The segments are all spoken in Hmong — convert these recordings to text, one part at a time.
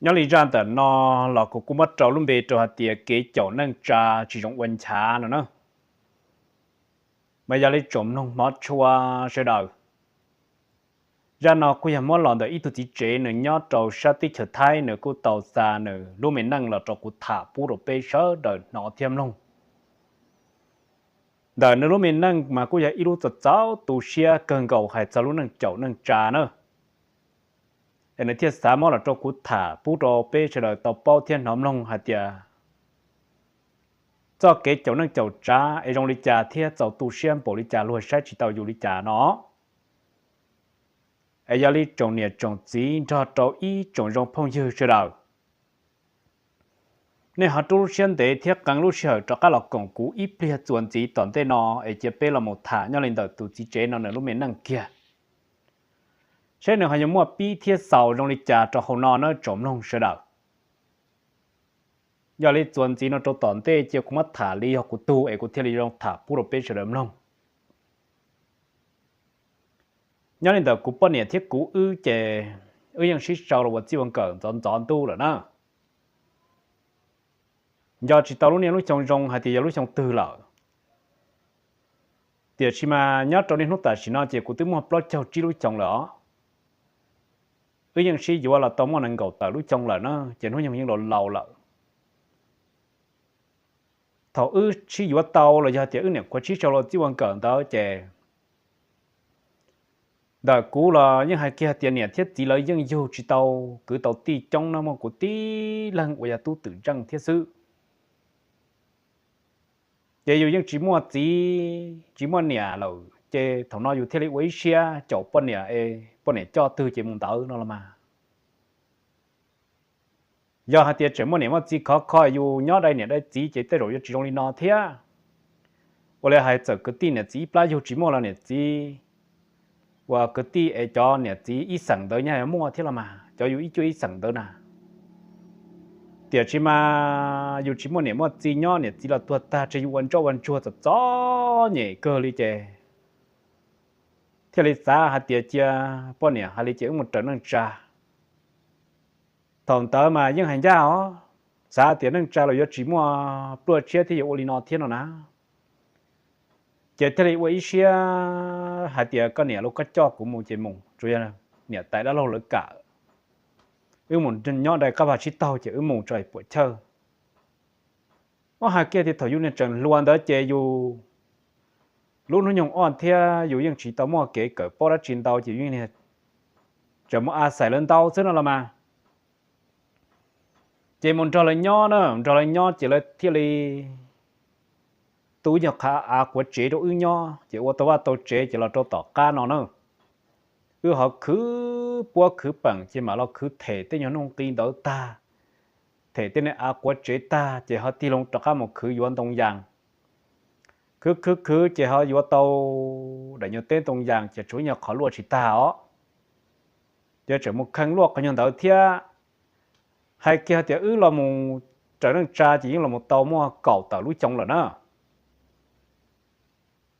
Nyob li zaj ntawm no los kuv kuj muab rau lub npe rau hais tias kev caum neej tsa tsis zoo ua nchav no na. Mas yog li tsoom mloog hmov tshua sawv daws, zaj no kuj yog muab los ntawm ib tug txiv tsev nws nyob rau sab teb chaws Thaib, nws kuj tau xa nws lub me neej los rau kuv tham pub rau peb sawv daws hnov thiab mloog. Ntawm nws lub me neej mas kuj yog ib lub txaus txaus tu siab kawg nkaus hais txog lub neej caum neej tsa na. Es nws thiaj xav muab los rau kuv tham pub rau peb sawv daws tau paub thiab hnov mloog hais tias txoj kev caum neej caum tsa es zoo li cas thiab txaus tu siab npaum li cas luag saib tsis tau yus li cas no. Es yog li tsoom niam tsoom txiv nrog rau ib tsoom zoo phooj ywg sawv daws, nej ho rub lub siab ntev thiab qee lub sij hawm rov qab los koom kuv ib pliag txuas ntxiv tom ntej no es cia peb los mus tham nyob li ntawm tus txiv tsev no nws lub me neej kiag, saib nws ho yuav muaj pib thiab xaus zoo li cas rau hauv no na tsoom mloog sawv daws. Yog li txuas ntxiv no rau tom ntej cia kuv muab tham li yog kuv tug es kuv thiaj li zoo tham pub rau peb sawv daws mloog. Nyob li ntawm kuv poj niam thiab kuv wb ces wb yeej sib sau los ua txij ua nkawm ntxov ntxov ntuj lawm na. Nco tsis tau lub niaj lub xyoo zoo hais tias yog lub xyoo twg lawm, tiam sis mas nyob rau niaj hnub tam sim no ces kuv twb muaj plaub caug tsib lub xyoo lawm os. Wb yeej sib yuav los tau muaj nees nkaum tawm lub xyoo lawm na, ces hnub nyoog yeej laus laus lawm. Thaum wb sib yuav tau los yog tias wb niam qhuav sib sau los txij ua nkawm ntawd ces ntawm kuv los yeej hais kiag tias niam thiab txiv lawv yeej yug tsis tau kwv tau tij coob na, muaj kuv tib leeg uas yog tub twm ntseej thiab xwb. Ces yus yeej tsis muaj txiv tsis muaj niam lawm ces thaum no yus thiaj li ua ib siab caum poj niam es poj niam coj twg ces mus ntawd no los mas. Yog hais tias tseem muaj niam muaj txiv khov kho yus nyob dai niam dai txiv ces tej zaum yuav tsis zoo li no thiab. Ua li hais txawm kwv tij niam txiv ib plab yug tsis muaj los niam txiv, uas kwv tij es cov niam txiv ib xeem ntawd nyaj yuav muaj thiab los mas, cov yus ib cuab ib xeem ntawd na. Tiam sis mas yus tsis muaj niam muaj txiv nyob, niam txiv los tuag tag tseg yus ua ntsoj ua ntsuag txom txom nyem kawg li ces thiaj li xav hais tias cia poj niam hais li ces wb mus raws neej tsa. Thaum ntawd mas yeej hais ncaj os, xav tias neej tsa los yuav tsis muaj pluaj tshiab thiab yuav ua li no thiab no na. Ces thiaj li ua ib siab hais tias koj niam los koj coj kuv mus ces mus, tsuas yog niam tais dab laug lawv kam, wb mus nyob dai qab vag tsib taug ces wb mus tso puam chawj. Muab hais kiag tias thaum yus niag tseem hluas ntawd ces yus lub hnub nyoog oj thiab yus yeej tsis tau muaj kev kawm paub dab tsi ntau ces yus yeej tseem mus a xais lawv ntau xwb no los mas. Ces mus nrog lawv nyob na, nrog lawv nyob ces lawv thiaj li tu ib nyuag qhov av quav tsev rau wb nyob ces ua tau vaj tau tsev ces los rau tom qab no na. Wb ho khwv puab khwv peem ces mam los khwv them tej nyuag nuj nqi ntawd tag, them tej niag av quav tsev tag ces ho tig loo rov qab mus khwv yuav ntoo yas. Khwv khwv khwv ces ho yuav tau daim nyuag teb ntoo yas ces tshuav ib nyuag qhov luaj tsis tag os. Ces tseem mus kheej luaj qhov nyuag ntawd thiab. Hais kiag tias wb los mus raws neej tsa ces yeej los mus tau muaj kaum tawm lub xyoo lawm na.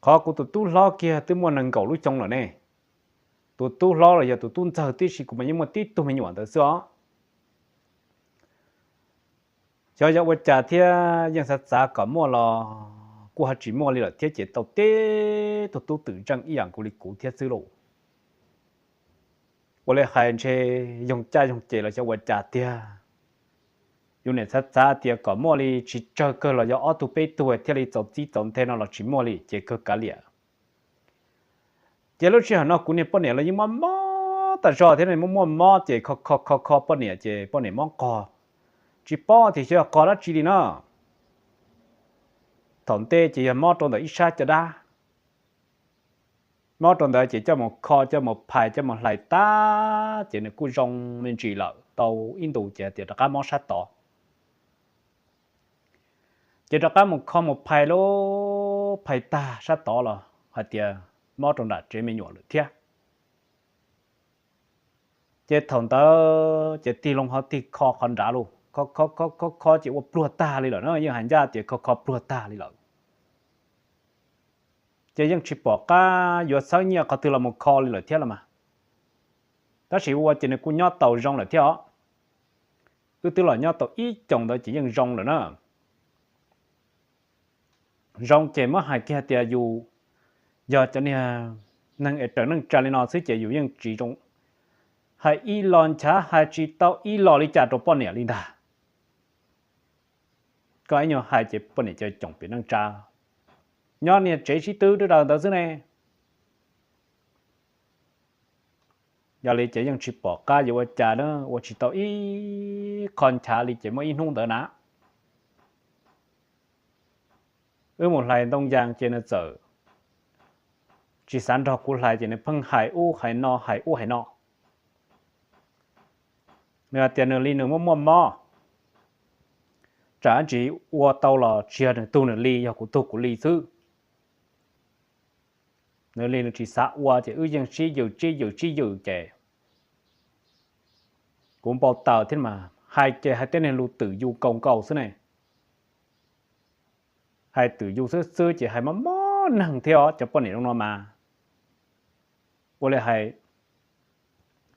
Qhov kuv tus tub hlob kiag twb muaj nees nkaum lub xyoo lawm ne. Tus tub hlob los yog tus tub ntxawg tib si, kuv mas yeej muaj tib tug me nyuam ntawd xwb os. Xyov yog ua cas thiab yeej xav xav kom muaj los kuj ho tsis muaj li lawm thiab ces tau tib tug tub twm ntseej ib yam nkaus li kuv thiab xwb lauj. Ua li hais ntshe yoog caj yoog ces los xyov ua cas tiag. Yus niam xav xav tias kom muaj li tsis tsawg kawg los yog ob tug peb tug thiaj li txaus txib txaus nthe no los tsis muaj li ces kawg kav liam. Ces lub sij hawm no kuv niag poj niam los yeej mob mob tas zog thiab, muaj muaj mob ces kho kho kho kho poj niam ces poj niam mob qog, tsis paub tias xyov yog qog dab tsi li na. Thaum ntej ces yog mob rau ntawm ib sab caj dab. Mob rau ntawd ces coj mus kho coj mus phais coj mus hlais tag ces nws kuj zoo me ntsis lawm, tau ib ntus ces hais tias rov qab mob sab tod. Ces rov qab mus kho mus phais lub phais tag sab tod los hais tias mob rau nram tsev me nyuam lawm thiab. Ces thaum ntawd ces tig loo ho tig kho qhov nrad lauj, kho kho kho kho kho ces ua pluag tag li lawm na, yeej hais ncaj tias kho kho pluag tag li lawm. Ces yeej tsis pom qab yuav xawb nyiaj qhov twg los mus kho li lawm thiab los mas. Tab sis ua ces nws kuj nyob tau zoo lawm thiab os. Wb twb los nyob tau ib xyoos ntawd ces yeej zoo lawm na. Zoo ces muab hais kiag tias yus yog cov niag neeg es raws neej tsa li no xwb ces yus yeej tsis zoo hais ib los nchav, hais tsis tau ib los li cas rau poj niam li ntag. Koj ib nyuag hais ces poj niam cia li coom pem neej tsa, nyob niag tsev sib twb dawb daws ntawd xwb ne. Yog li ces yeej tsis pom qab yuav ua cas na, ua tsis tau ib qho nchav li ces muaj ib hnub ntawd na, wb mus hlais ntoo yas ces nws txawm tsis xav nrog kuv hlais ces nws pheej hais ub hais no hais ub hais no. Nws hais tias nws li nws muaj muaj mob, tsam ntsis ua tau los tsis yog nws tug nws li, yog kuv tug kuv li xwb. Nws li nws tsis xav ua ces wb yeej sib yws sib yws sib yws ces kuv npau taws thiab mas hais ces hais tej niag lus twm yus nkaus nkaus xwb ne. Hais twm yus xwb xwb ces hais mob mob neeg thiab os, cov poj niam zoo no mas ua li hais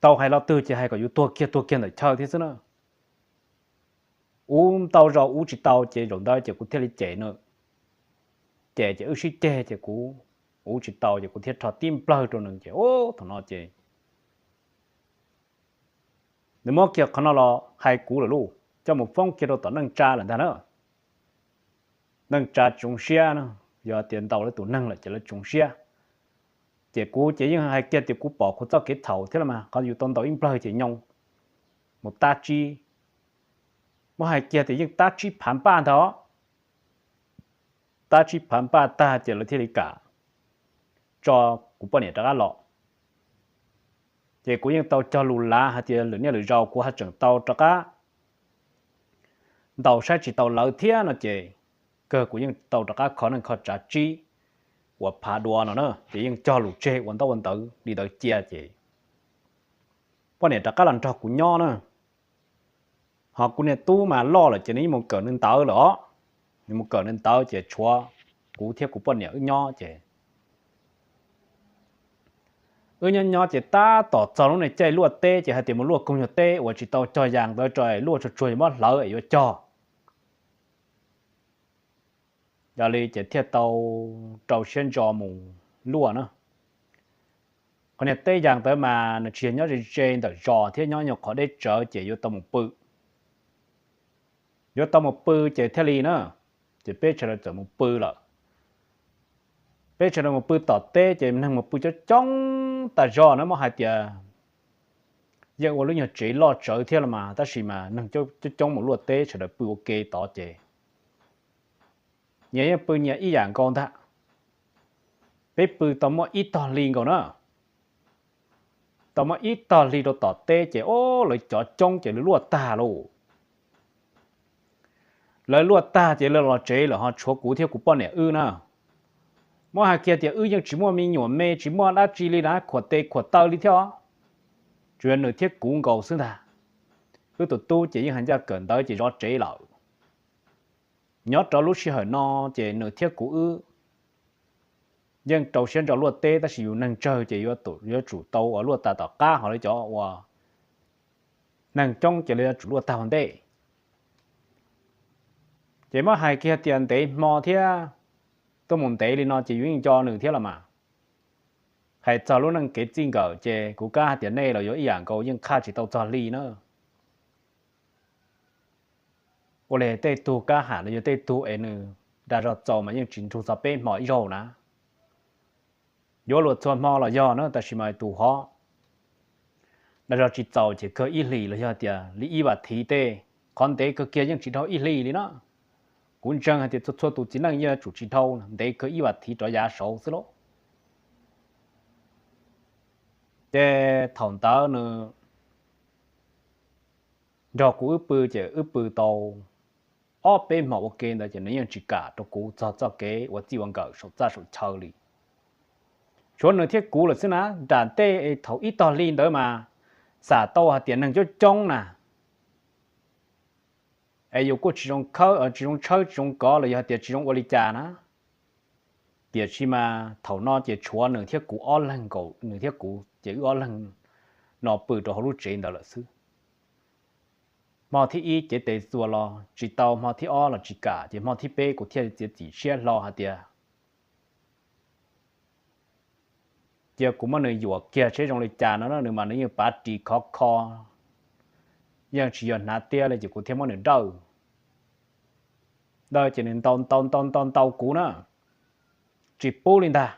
tau hais lo twg ces hais kom yus tuag kiag tuag kiag ntawm chaw thiab xwb na. Ub ntau zaus ub tsis tau ces zaum ntawd ces kuv thiaj li cem nws. Cem ces wb sib ceg ces kuv ub tsis tau ces kuv thiaj rho tib nplawg rau nws ces thaum no ces nws muab kiag qhov no los hais kuv lawm lauj, coj mus foob kiag rau tom neej tsa lawm ntag na. Neej tsa tsis zoo siab na, yog tias ntaus lawv tus neeg lawm ces lawv tsis zoo siab. Ces kuv ces yeej hais kiag tias kuv pom kuv txoj kev txhaum thiab los mas qhov yus tau ntaus ib nplawg ces nyoo mus tab tsib. Muab hais kiag tias yeej tab tsib phav npaj ntag os. Tab tsib phav npaj tag ces lawv thiaj li kam tso kuv poj niam rov qab los. Ces kuv yeej tau cog lus lav hais tias lwm niaj lwm zaus kuv haj tseem tau rov qab ntaus saib tsis tau lawv thiab no ces kawg kuv yeej tau rov qab kho neej kho tsav tsib uas phav dua no na, ces yeej cog lus tseg ua ntaub ua ntawv li ntawd cia ces poj niam rov qab los nrog kuv nyob na. Ho kuv niag tub mas loj lawm ces nws yeej mus kawm nws ntawv lawm os. Nws mus kawm nws ntawv ces tshuav kuv thiab kuv poj niam wb nyob ces wb nyob nyob ces tab tom txog lub niag caij luaj teb ces hais tias mus luaj koog nyuag teb uas tsis tau cog yas ntawd rau luaj tsuag tsuag yuav muab hlawv es yuav cog. Yog li ces thiaj tau rau siab ntso mus luaj na. Qhov niag teb yas ntawd mas nws tsis yog nyob ze ze ntawm zos thiab, nyob nyuag qhov deb tsawv ces yuav tau mus pw. Yuav tau mus pw ces thiaj li na, ces peb sawv daws txawm mus pw lawm. Peb sawv daws mus pw tom teb ces neeg mus pw coob coob tas zog na, muab hais tias yeej ua lub nyuag tsev loj tsawv thiab los mas tab sis mas neeg coob coob mus luaj teb sawv daws pw ua ke tod ces nyias yeej pw nyias ib yam nkaus ntag. Peb pw tau muaj ib tog hli nkaus na, tau muaj ib tog hli rau tom teb ces o, lawv cov coob ces lawv luaj tag lauj. Lawv luaj tag ces lawv los tsev lawm ho tshuav kuv thiab kuv poj niam wb na. Muab hais kiag tias wb yeej tsis muaj me nyuam me tsis muaj dab tsi li na, khuam tes khuam taw li thiab os. Tsuas yog nws thiab kuv nkaus xwb ntag. Wb tus tub ces yeej hais ncaj kawm ntawv ces zov tsev lawm. Nyob rau lub sij hawm no ces nws thiab kuv wb yeej rau siab ntso luaj teb tab sis yus neeg tsawg ces yuav tsum tau uas luaj tag tom qab, ho lawv cov uas neeg coob ces lawv yuav tsum luaj tag ua ntej. Ces muab hais kiag tias ntev hmo thiab tuaj mus ntev li no ces yus yeej nco nws thiab los mas. Hais txog lub neej kev txij nkawm ces kuv kab hais tias nej los yuav ib yam nkaus yeej qhaj tsis tau txog hli na. Ua li tej tug kab ham los yog tej tug es nws dag zog txaus mas yeej tsis nrug txog peb hmo ib zaug na. Yuav luag txhua hmo los yog na tab sis mas tus hov dag zog tsis txaus ces kawg ib hlis los yog tias li ib vas thiv tej, qhov ntev kawg kiag yeej tsis dhau ib hlis li na. Kuv ntseeg hais tias txhua txhua tus txiv neej yeej yuav tsum tsis dhau, ntev kawg ib vas thiv rov yav saud xwb lauj. Ces thaum ntawd nws nrog kuv wb pw ces wb pw tau ob peb hmo ua ke ntawd ces nws yeej tsis kam rau kuv txog txoj kev ua txij ua nkawm saum txaj saum chaw li. Tshuav nws thiab kuv lawm xwb na, nram ntej thaum ib tog hli ntawd mas xam tau hais tias neeg coob coob na, es yus kuj tsis zoo khawb, tsis zoo tshawb tsis zoo kov los yog hais tias tsis zoo ua li cas na. Tiam sis mas thaum no ces tshuav nws thiab kuv ob leeg nkaus, nws thiab kuv ces wb ob leeg no pw rau hauv lub tsev ntawd lawm xwb. Hmo thib ib cev tes txuas los tsis tau, hmo thib ob los tsis kam, ces hmo thib peb kuv thiaj li txiav txim siab hlo hais tias cia kuv muab nws yuam kiag seb zoo li cas no na. Nws mas nws yeej pav ris khov kho, yeej tsis yog hnav tiab li, ces kuv thiaj muab nws dawj. Dawj ces nws ntaus ntaus ntaus ntaus ntaus kuv na, tsis pub li ntag.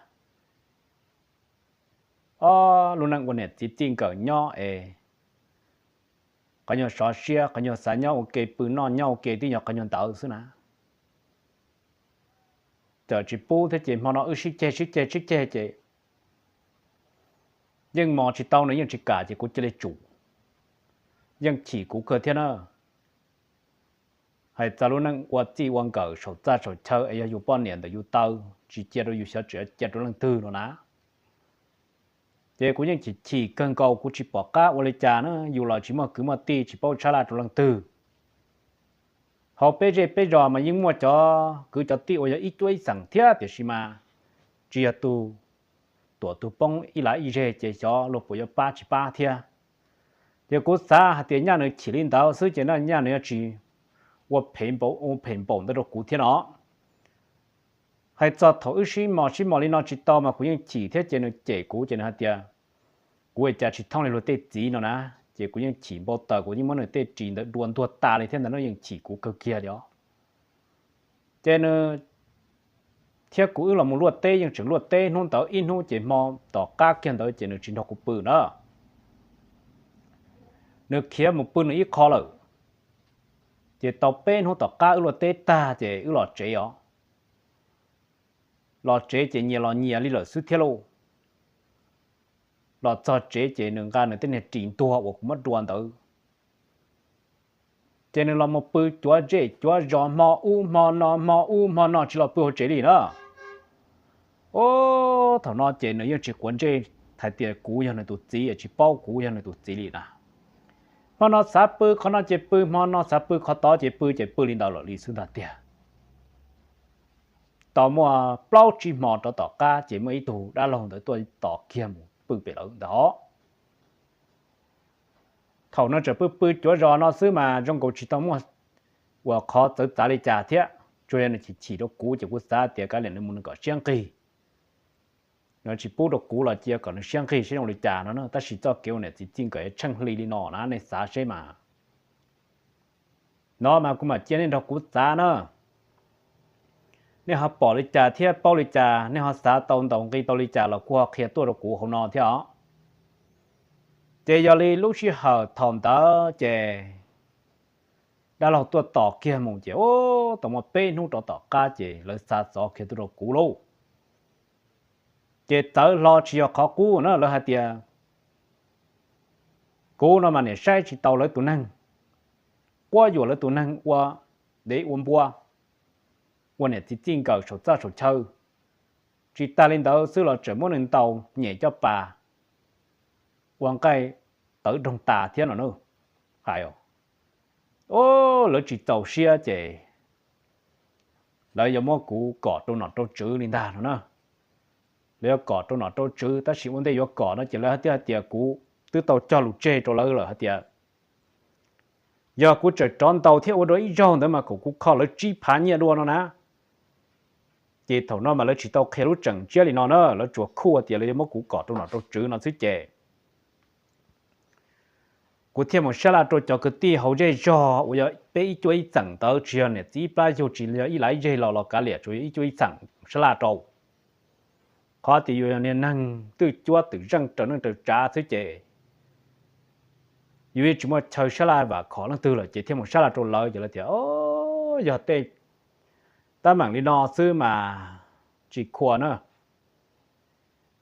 Ob lub neej ua niam txiv txij nkawm nyob es qhov nyuag sov siab, qhov nyuag xav nyob ua ke, pw noj nyob ua ke twb yog qhov nyuag ntawd xwb na. Txawm tsis pub thiab ces hmo no wb sib ceg sib ceg sib ceg ces yeej mos tsis tau, nws yeej tsis kam ces kuv cia li tsum. Yeej chim kuv kawg thiab na. Hais txog lub neej ua txij ua nkawm saum txaj saum chaw es yog yus poj niam ntawm yus taw, tsis cia rau yus xyov tseem cia rau leej twg no na. Ces kuv yeej chim chim kawg nkaus, kuv tsis pom qab ua li cas na, yus los tsis muaj kwv muaj tij, tsis paub sab laj rau leej twg. Hauv peb zej peb zos mas yeej muaj cov kwv cov tij uas yog ib cuab ib xeem thiab, tiam sis mas tsis yog tus tuam tus poob ib lav ib zej, ces xyov luag puas yuav pab tsis pab thiab. Ces kuv xav hais tias nyaj nws chim li ntawd xwb ces nyaj nws yuav tsis ua phem npaum, ua phem npaum ntawd rau kuv thiab no. Hais txog thaum wb sib mos sib mos li no tsis tau mas kuv yeej chim thiab, ces nws cem kuv ces nws hais tias kuv cas tsis thooj li luag tej txiv no na. Ces kuv yeej chim npau taws, kuv yeej muab nws tej ris ntawd dua ntuag tas li thiab ntag, nws yeej chim kuv kawg kiag li os. Ces nws thiab kuv wb los mus luaj teb, yeej tseem luaj teb hnub ntawd ib hnub, ces hmo tom qab kiag ntawd ces nws tsis nrog kuv pw na, nws khiav mus pw nws ib qho lawm. Ces tau peb hnub tom qab wb luaj teb tag ces wb los tsev os. Los tsev ces nyias los nyias li lawm xwb thiab lauj. Los txog tsev ces nws nqa nws tej niag ris ntuag uas kuv muab dua ntawd, ces nws los mus pw cuav zej cuav zos hmo ub hmo no hmo ub hmo no tsis los pw hauv tsev li na. Ub, thaum no ces nws yeej tsis quav ntsej hais tias kuv yog nws tus txiv, tsis paub kuv yog nws tus txiv li na. Hmo no xav pw qhov no ces pw, hmo no xav pw qhov tod ces pw, ces pw li ntawd lawm li xwb ntag tiag. Tau muaj plaub tsib hmo rov tom qab ces muaj ib tug dab laug ntawd tuaj tos kiag mus pw pem lawv ntag os. Thaum no tseem pw pw cuav zos no xwb mas zoo nkaus tsis tau muaj uas qhov txawv txav li cas thiab, tsuas yog nws chim chim rau kuv ces kuv xav tias kav liam nws mus nws kom siab nqig. Nws tsis pub rau kuv los cia kom nws siab nqig seb zoo li cas no na. Tab sis txoj kev ua niam txiv txij nkawm tsheej hli li no na, nej xav seb mas. No mas kuv mam cia nej nrog kuv xav na. Nej ho pom li cas thiab paub li cas, nej ho xav tau ntaus nqi tau li cas los kuj ho qhia tuaj rau kuv hauv no thiab os. Ces yog li lub sij hawm thaum ntawd ces dab laug tuaj tos kiag mus ces ub, tau muaj peb hnub rov tom qab ces lawv xa xov kiag tuaj rau kuv lauj. Ces txawv hlo tsis yog qhov qub na, lawv hais tias kuv no mas niam saib tsis tau lawv tus neeg, quab yuam lawv tus neeg ua dev ua npua, ua niam txiv txij nkawm saum txaj saum chaw. Tsis tag li ntawd xwb los tseem muab nws ntaus nyem caj pas ua nqaij tawv doog tas thiab no na. Hais, o, lawv tsis txaus siab ces lawv yuav muab kuv kom rau nom rau tswv li ntag no na. Lawv yuav kom rau nom rau tswv, tab sis ua ntej yuav kom no ces lawv twb hais tias kuv twb tau cog lus tseg rau lawv lawm hais tias yog kuv tseem rov ntaus thiab ua dua ib zaug ntawd mas kom kuv kho lawv tsib phav nyiaj dua no na. Ces thaum no mas lawv tsis tau qhia lub tseem tsiab li no na, lawv tsuas khuj tias lawv yuav muab kuv kom rau nom rau tswv no xwb ces kuv thiaj mus sab laj rau cov kwv tij hauv zej zog uas yog peb ib cuab ib txheem ntawd, tsis yog niam txiv ib plab yug, tsis yog ib lav ib zej los los kav liam, tsuas yog ib cuab ib txheem sab laj rau. Qhov tias yus yog niag neeg twj cuab twm zeej raws neej raws tsav xwb ces yus yeej tsis muaj chaw sab laj vam khom leej twg lawm ces thiaj mus sab laj rau lawv ces lawv tias, o, yog tej tab meem li no xwb mas tsis khuam na.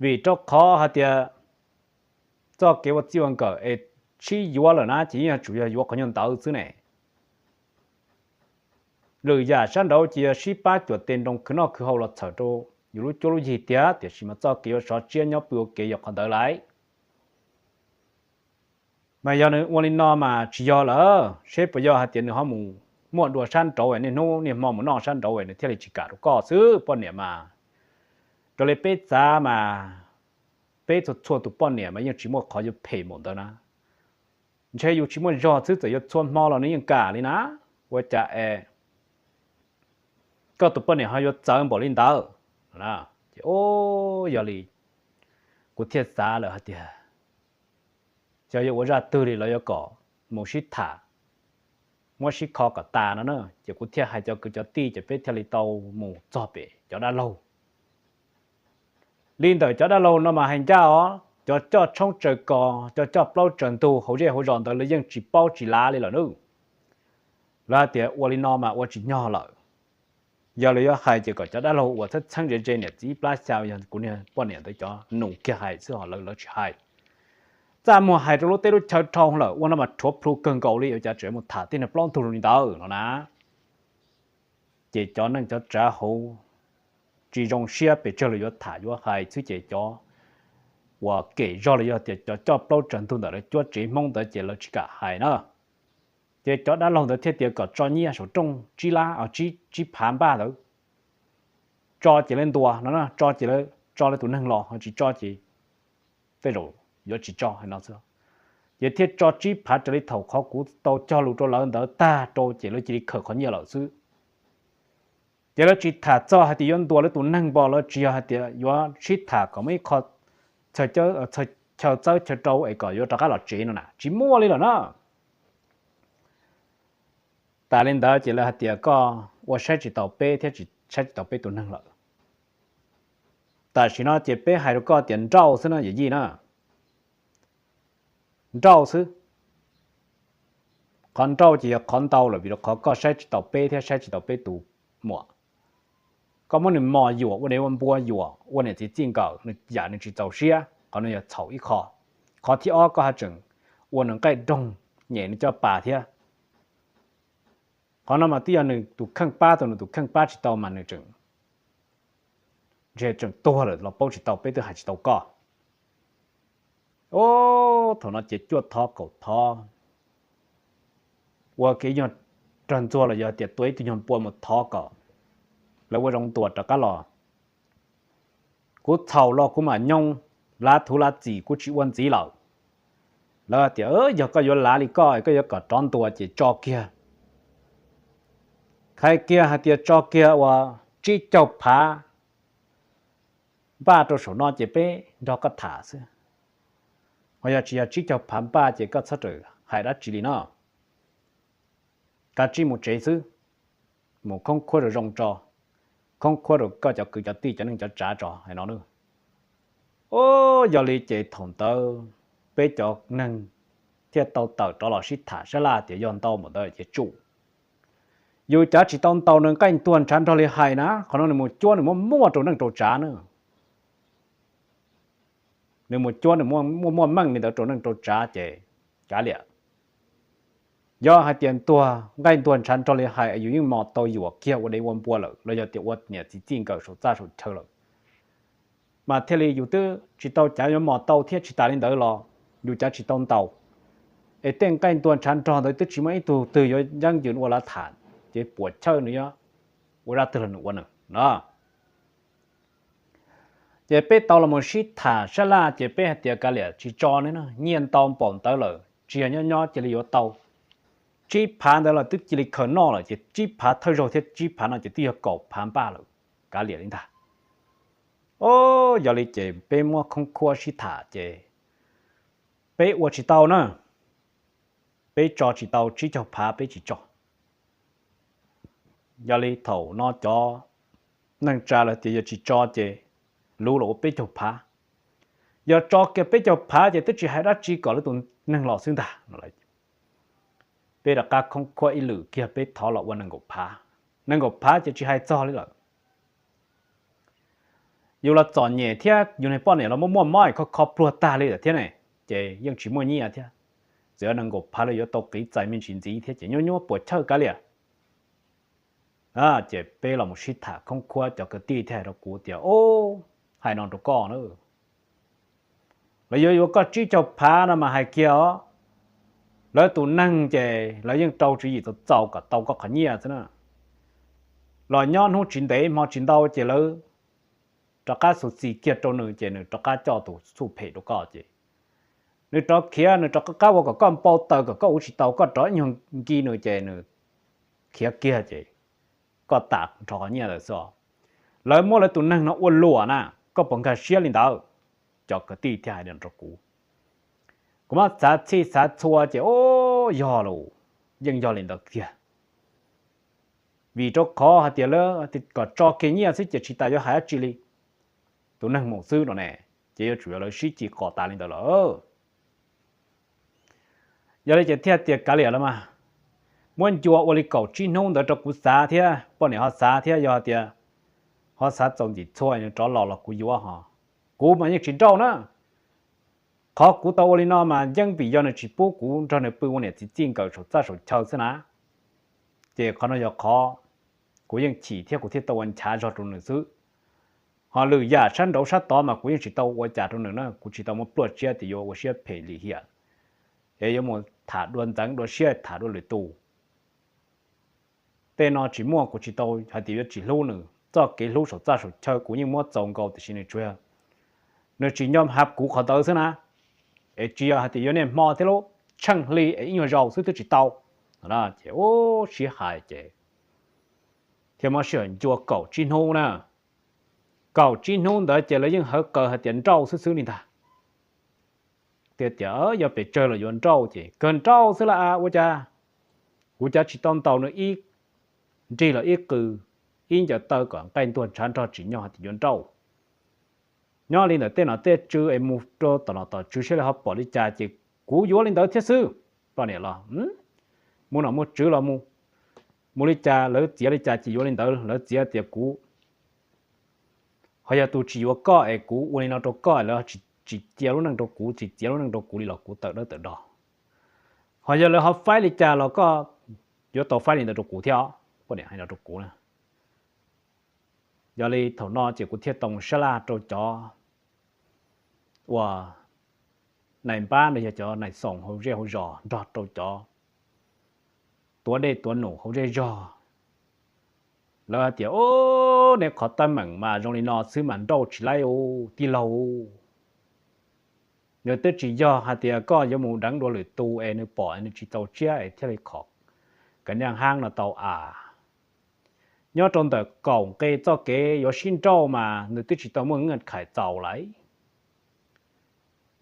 Vim rau qhov hais tias txoj kev ua txij ua nkawm es sib yuav lawm na ces yeej yuav tsum yog yuav qhov nyuag ntawd xwb ne. Lwm yam sab nraud ces yog sib pab cuam tes nroos khwv noj khwv haus los txhawm rau yus lub cuab lub yig tiag, tiam sis mas txoj kev yuav sov siab nyob pw ua ke yog qhov ntawd lauj. Mas yog nws ua li no mas tsis yog lawm, seb puas yog hais tias nws ho mus muaj dua sab nraud es niaj hnub niaj hmo mus noj sab nraud es nws thiaj li tsis kam rau koj xwb. Poj niam mas raws li peb txav mas peb txhua txhua tus poj niam mas yeej tsis muaj qhov yuav phem npaum ntawd na. Ntshe yus tsis muaj zog xwb, txawm yuav txhua hmo los nws yeej kam li na. Ua cas es koj tus poj niam ho yuav txawv npaum li ntawd? Ces yog li kuv thiaj xav lawm hais tias xyov yuav ua zaj twg li los yuav kom mus sib tham, muab sib kho kom tas no na. Ces kuv thiaj hais cov kwv cov tij ces peb thiaj li tau mus txog pem cov dab laug. Li ntawm cov dab laug no mas hais ncaj os, cov coj tshoob tsaws kos, cov coj plaub tsaws ntug hauv zej hauv zos ntawd lawv yeej tsis paub tsis lav li lawm na. Lawv hais tias ua li no mas ua tsis nyog lawm. Yog li yuav hais ces kom cov dab laug uas txheeb txheeb ze ze niam txiv ib plab xya, yog kuv niag poj niam ntawd cov nus kiag hais xwb, ho lawv lawv tsis hais. Txaj muag hais rau lub teb lub chaw dhau lawm, ua no mas rhuav plhu kawg nkaus li, ua cas tseem mus tham tej niag plaub ntug li ntawd no na. Ces cov neej cov tsav hauv tsis zoo siab pes tsawg lawv yuav tham yuav hais xwb, ces cov uas kem zog los yog tias cov coj plaub tsaws ntug ntawm lawv cuab tsev Hmoob ntawd ces lawv tsis kam hais na. Ces cov dab laug ntawd thiaj tias kom tso nyiaj saum rooj tsib lab, tsib phav npaj ntawd, tso ces lawv ntuas no, tso ces lawv tso lawv tus neeg los, ho tsis tso ces tej zaum yuav tsis tso hais no xwb. Ces thiaj tso tsib phav raws li thaum qhov kuv tau cog lus rau lawv ntawd tag rau ces lawv cia li khaws qhov nyiaj lawm xwb. Ces lawv tsis tham txog hais tias yuav ntuas lawv tus neeg npo, lawv tsis yog hais tias yuav sib tham kom muaj ib qho chaw txawb chaw rau es kom yuav rov qab los tsev no na, tsis muaj li lawm na. Tas li ntawd ces lawv hais tias koj ua saib tsis taus peb thiab saib tsis taus peb tus neeg lawm. Tam sim no ces peb hais rau koj tias nrauj xwb no yawm yij na, nrauj xwb. Qhov nrauj ces yog qhov ntau lawm vim rau qhov koj saib tsis taus peb thiab saib tsis taus peb tus muam. Koj muab nws mos yuam ua dev ua npua yuam ua niam txiv txij nkawm, nws yam nws tsis txaus siab, qhov no yog txhaum ib qho. Qhov thib ob koj haj tseem ua nws nqaij doog nyem nws coj pas thiab. Qhov no mas twb yog nws tus kheej pab tau, nws tus kheej pab tsis tau mas nws tseem, ntshe tseem tuag lawm los paub tsis tau, peb twb hais tsis tau koj. Thaum no ces cuaj thov kaum thov ua kev nyuag rag ntxuag los yog tias tua ib tug nyuag npua mus thov kom lawv ua zoo ntuas rov qab los. Kuv txhaum los kuv mam nyoo, lav thuv lav txim kuv tsis ua ntxiv lawm. Lawv tias yog koj yuav lav li koj, koj yuav kom rov ntuas ces tso kiag. Hais kiag hais tias tso kiag uas tsib caug phav npaj rau saum no ces peb nrog koj tham xwb. Ho yog tsis yog tsib caug phav npaj ces koj txhob rawm hais dab tsi li no. Kav tsij mus tsev xwb, mus khoob khuab rau zoo tso, khoob khuab rau koj cov kwv cov tij cov neej cov tsav tso hais no. Yog li ces thaum ntawd peb cov neeg thiaj tau tawm rov los sib tham sab laj tias yog ntau npaum ntawd ces tsum. Yus cav tsis tau ntaus nws nqaij ntuag ntshav nrog li hais na, qhov no nws mus cuab nws muab muaj rau neej rau tsav na. Nws mus cuab nws muaj muaj meej li ntawd rau neej rau tsav ces kav liam. Yog hais tias ntuag nqaij ntuag ntshav nrog li hais yus yeej mos tau yuam kiag ua dev ua npua lawm los yog tias ua niam txiv txij nkawm saum txaj saum chaw lawm, mas thiaj li yus twb tsis tau cav yuav mos tau thiab. Tsis tas li ntawd los yus cav tsis tau ntaus, es tej nqaij ntuag ntshav nrog ntawd twb tsis muaj ib tug twg yuav yeeb yws ua lav tham, ces puas chawj nws yuav ua zaj twg los nws ua nws no. Ces peb tau los mus sib tham sab laj ces peb hais tias kav liam tsis tso ne, nyiaj ntau npaum ntawd lawm tsis yog nyob nyob cia li yuav tau. Tsib phav ntawd los twb cia li khaws noj lawm ces tsib phav thawj zaug thiab tsib phav no ces twb yog kaum phav npaj lawm, kav liam li ntag. Yog li ces peb muab khoob khuab sib tham ces peb ua tsis tau na, peb tso tsis tau tsib caug phav peb tsis tso. Yog li thaum no cov neej tsa lawv tias yog tsis tso ces luv los ua peb caug phav. Yog tso kiag peb caug phav ces twb tsis hais dab tsi kom lawv tus neeg los xwb ntag no. Peb rov qab khoob khuab ib lwm kiag peb thov los ua nees nkaum phav. Nees nkaum phav ces tsis hais txog li lawm. Yus los txom nyem thiab yus niag poj niam los muaj muaj mob kho kho pluag tag li lawm thiab ne, ces yeej tsis muaj nyiaj thiab. Txawm nees nkaum phav los yuav tau qiv txais me ntsis ntxiv thiab ces nyuaj nyuaj puas chawj kav liam. Ces peb los mus sib tham khoob khuab cov kwv tij thiaj hais rau kuv tias, o, hais no rau koj na, lawv yuav yuav koj tsib caug phav no mas hais kiag os, lawv tus neeg ces lawv yeej rau tswv yim txaus txaus kom tau koj qhov nyiaj xwb na. Los nyob hnub tsis ntev hmo tsis ntau ces lawv rov qab xus txis kiag rau nws ces nws rov qab coj tus txuj phem rau koj ces Nws rov khiav, nws rov qab qab ua kom koj npau taws kom koj ua tsis tau, koj rov ib nyuag nki nws ces nws khiav kiag ces koj tas nrho qhov nyiaj ntawd xwb. Lawv muab lawv tus neeg no ua luam na, koj puas nkag siab li ntawd? Cov kwv tij thiaj hais li no rau kuv. Kuv muab xav txhij xav txhua ces, o, yog lawm, yeej yog li ntawd tiag. Vim rau qhov hais tias lawv kom tso kiag nyiaj xwb ces tsis tas yuav hais dab tsi li. Tus neeg mus xwb no ne, ces yuav tsum yog lawv sib ci qos tas li ntawd lawm. Yog li ces thiaj tias kav liam los mas, muab ncua ua li kaum tsib hnub ntawd rau kuv xav thiab, poj niam ho xav thiab, yog tias ho xav txaus ntxim txhua nws rov los los kuv yuav ho. Kuv mas yeej tsis nrauj na. Qhov kuv tau ua li no mas yeej vim yog nws tsis pub kuv nrog nws pw ua niam txiv txij nkawm saum txaj saum chaw xwb na. Ces qhov no yog qhov kuv yeej chim thiab kuv thiaj tau ua nchav zog rau nws xwb. Ho lwm yam sab nraud sab tod mas kuv yeej tsis tau ua cas rau nws na, kuv tsis tau muab pluaj tsiab tias yuav ua siab phem lim hiam, es yuav mus tham dua ntxeev dua siab tham dua lwm tus. Tej no tsis muaj, kuv tsis tau hais tias yuav tsis hlub nws. Txoj kev hlub saum txaj saum chaw kuv yeej muab txaus nkaus tiam sis nws tsuas yog nws tsis nco hab kuv qhov ntawd xwb na. Es tsis yog hais tias yuav niaj hmo thiab lub tsheej hli es ib nyuag zaus xwb twb tsis tau. Ces sib hais ces thiaj muab sij hawm ncua kaum tsib hnub na. Kaum tsib hnub ntawd ces lawv yeej hawv qawv hais tias nrauj xwb xwb li ntag. Tias tias yog pes tsawg los yuav nrauj ces kawg nrauj xwb la a, ua cas kuv cav tsis tau ntaus nws ib nrig los ib qws, ib ncaws taw kom nqaij ntuag ntshav nrog tsim nyog hais tias yuav nrauj. Nyob li ntawm tej nom tej tswv es mus rau tom nom tom tswv saib lawv ho pom li cas ces kuv yuav li ntawd thiab xwb. Poj niam los mus nom mus tswv los mus li cas lawv txiav li cas ces yuav li ntawd, lawv txiav tias kuv ho yog tus tsis yuav koj es kuv ua li no rau koj, lawv tsis cia lub neej rau kuv, tsis txiav lub neej rau kuv li los kuv tawm dawb tawm do. Ho yog lawv ho faib li cas los koj yuav tau faib li ntawd rau kuv thiab os. Poj niam hais no rau kuv na. Yog li thaum no ces kuv thiaj tau mus sab laj rau cov uas nais npab los yog cov nais xoos hauv zej hauv zos nrog rau cov tuav dej tuav num hauv zej zog. Lawv hais tias, o, nej qhov teeb meem mas zoo li no xwb mas nrauj tsis laib u tij laug. Nws twb tsis yog hais tias koj yuav mus deev dua lwm tus es nws pom nws tsis txaus siab es thiaj li khom kav naj haab no tau as. Nyob rau ntawm kaum nqe txoj kev yuav sib nrauj mas nws twb tsis tau muaj nqaj khais txaus lawm.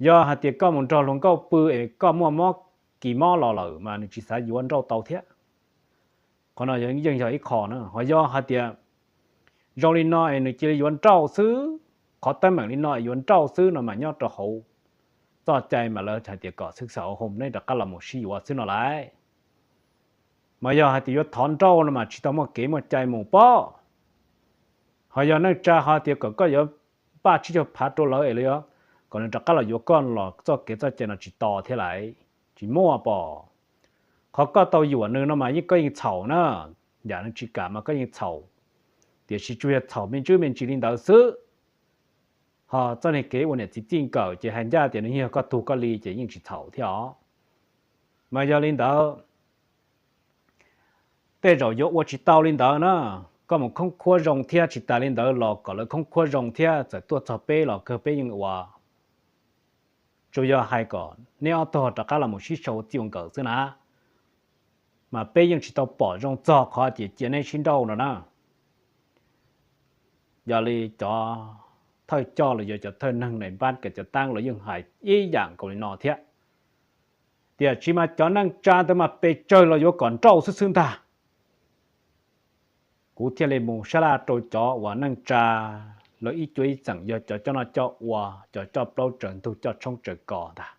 Yog hais tias koj mus nrog luag nkauj pw es koj muaj mob kis mob los lawm mas nws tsis xav yuav nrauj tau thiab. Qhov no yeej yog ib qho na. Ho yog hais tias zoo li no es nws cia li yuav nrauj xwb, qhov teeb meem li no es yuav nrauj xwb no mas nyob rau hauv txoj cai mas lawv hais tias kom xwb xav hauv hoo nej rov qab los mus sib yuav xwb no lauj. Mas yog hais tias yuav thov nrauj no mas tsis tau muaj kev muaj cai mus pob. Ho yog neej tsa ho tias kom koj yuav npaj tsib caug phav rau lawv es lawv yuav kom nws rov qab los yuav koj los txoj kev txoj cai no tsis to thiab lauj, tsis muaj pob. Qhov koj tau yuam nws no mas yeej koj yeej txhaum na, yam nws tsis kam mas koj yeej txhaum, tiam sis tsuas yog txhaum me ntsis me ntsis li ntawd xwb. Ho txoj niag kev ua niam txiv txij nkawm ces hais ncaj tias nws yog koj tug koj li ces yeej tsis txhaum thiab os. Mas yog li ntawd, tej zaum yuav ua tsis tau li ntawd na, koj mus khoob khuab zoo thiab tsis tas li ntawd los kom lawv khoob khuab zoo thiab txawm tuaj txog peb los kawg peb yeej ua. Tsuas yog hais kom neb ob tog rov qab los mus sib sau txij ua nkawm xwb na, mas peb yeej tsis tau pom zoo txog qhov tias cia neb sib nrauj no na. Yog li cov thawj coj los yog cov thawj neeg nais npab kev cov taab los yeej hais ib yam nkaus li no thiab. Tiam sis mas cov neej tsa ntawd mas pes tsawg los yuav kom nrauj xwb xwb ntag. Kuv thiaj li mus sab laj rau cov uas neej tsa, lawv ib cuab ib txeem yog cov coj noj coj ua, cov coj plaub tsaws ntug coj tshoob tsaws kos ntag,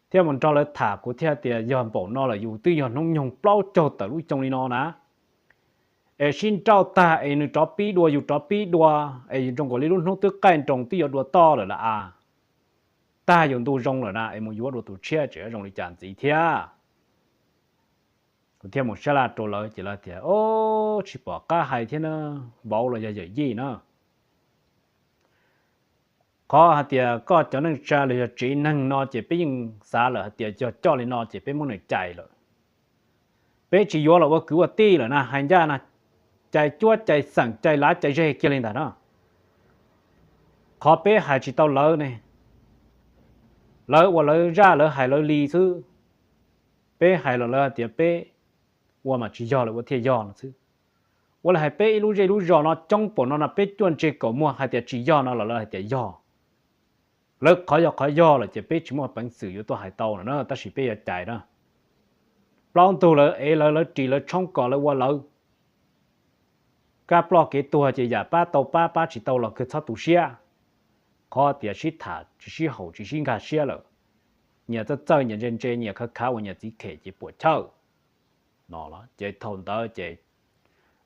thiab mus nrog lawv tham. Kuv thiaj tias yog npaum no lawm yus twb yog hnub nyoog plaub caug tawm lub xyoo li no na, es sib nrauj tag es nws rov pib dua yus rov pib dua, es zoo nkaus li lub hnub twb qaij nroos twb yuav dua toj lawm las as. Tag yus ntu zoo lawm na es mus yuav dua tus tshiab tseem zoo li cas ntxiv thiab. Kuv thiaj mus sab laj rau lawv ces lawv tias, o, tsis pom qab hais thiab na, vauv los yog yawm yij na. Qhov hais tias koj cov neej tsa los yog tsev neeg no ces peb yeej xav lawm hais tias yog coj li no ces peb muab nws cais lawm. Peb tsis yuav los ua kwv ua tij lawm na, hais ncaj na, cais cuab cais xeem cais lav cais zej kiag li ntag na. Qhov peb hais tsis tau lawv ne, Lawv ua lawv zaj, lawv hais lawv li xwb. Peb hais los lawv hais tias peb ua mas tsis yog, lawv ua thiaj yog no xwb. Ua li hais peb ib lub zej lub zos no coob npaum no no peb cuaj ntse kaum muag hais tias tsis yog no los lawv hais tias yog. Lawv qhov yog qhov yog lawm ces peb tsis muaj peev xwm yuav tuaj hais tau no na, tab sis peb yuav cais na. Plaub ntug lawv ev lawv, lawv ris lawv tshoob kos lawv ua lawv. Kab ploj kev tuag ces yam pab tau pab, pab tsis tau los kawg txhob tu siab. Qhov tias sib tham tsis sib haum tsis sib nkag siab lawm, nyias txawj txawj, nyias ntse ntse, nyias khav khav ua nyias txiv khem ces puam chawj no. Ces thaum ntawd ces,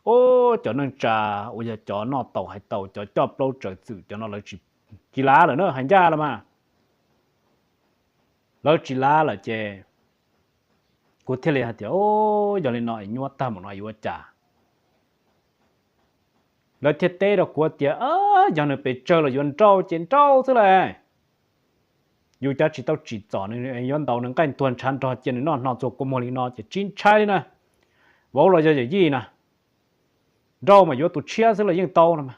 o, cov neej tsa uas yog cov noj tau hais tau, cov coj plaub tsaws txwm, cov no lawv tsis lav lawm na, hais ncaj los mas lawv tsis lav lawm ces kuv thiaj li hais tias, o, yog li no es nyuaj tag mus no yuav ua cas? Lawv thiaj teb rau kuv tias, yog nws pes tsawg los yuav nrauj ces nrauj xwb lauj. Yus cav tsis tau tsim txom nws, yuav ntaus nws nqaij ntuag ntshav nrog cia nws noj hno txuag kua muag li no ces tsis ntshai li na. Vauv los yog yawm yij na, nrauj mas yuav tus tshiab xwb los yeej tau no mas.